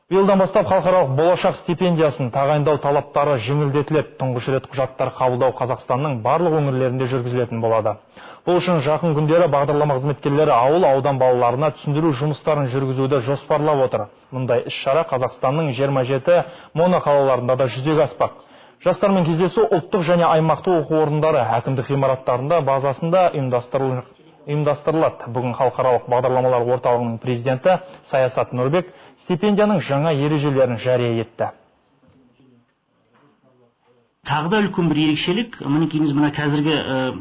Биылдан бастап халықаралық болашақ стипендиясын тағайындау талаптары жеңілдетіледі. Тұңғыш рет құжаттар қабылдау Қазақстанның барлық өңірлерінде жүргізілетін болады. Бұл үшін жақын күндері бағдарлама қызметкерлері ауыл, аудан балаларына түсіндіру жұмыстарын жүргізуді жоспарлап отыр. Мұндай іс-шара Қазақстанның 27 моноқалаларында да жүзеге аспақ. Жастармен кездесу ұлттық және аймақтық оқу орындары әкімдік ғимараттарында базасында ұйымдастырылады. Бүгін халықаралық бағдарламалар орталығының президенті Саясат Нұрбек стипендияның жаңа ережелерін жария етті. Тағы да үлкен бір ерекшелік, мінекейіміз, мына қазіргі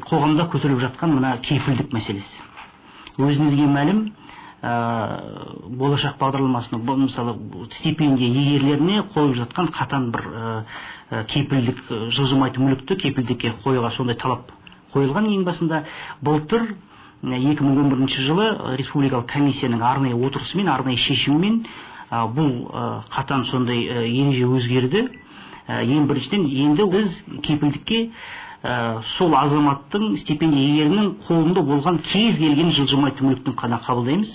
қоғамда көтеріліп жатқан мына кепілдік мәселесі. Өзіңізге мәлім, болашақ бағдарламасының, мысалы, стипендия иегерлеріне қойып жатқан қатаң бір кепілдік, жылжымайтын мүлікті кепілдікке қоюға сондай талап қойылған ең басында. Былтыр 2011 жылы республикалық комиссияның арнайы отырысымен, арнайы шешімімен бұл қатаң сондай ереже өзгерді. Ең біріншіден, енді біз кепілдікке сол азаматтың, стипендия иегерінің қолында болған кез келген жылжымайтын мүліктің қана қабылдаймыз.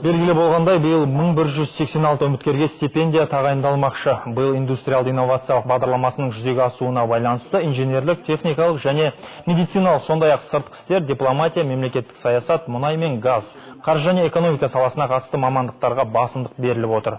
Белгілі болғандай, биыл 1186 үміткерге стипендия тағайындалмақшы. Биыл индустриалды инновациялық бағдарламасының жүзеге асуына байланысты инженерлік, техникалық және медициналық, сондай-ақ сыртқы істер, дипломатия, мемлекеттік саясат, мұнай мен газ, қаржы және экономика саласына қатысты мамандықтарға басымдық беріліп отыр.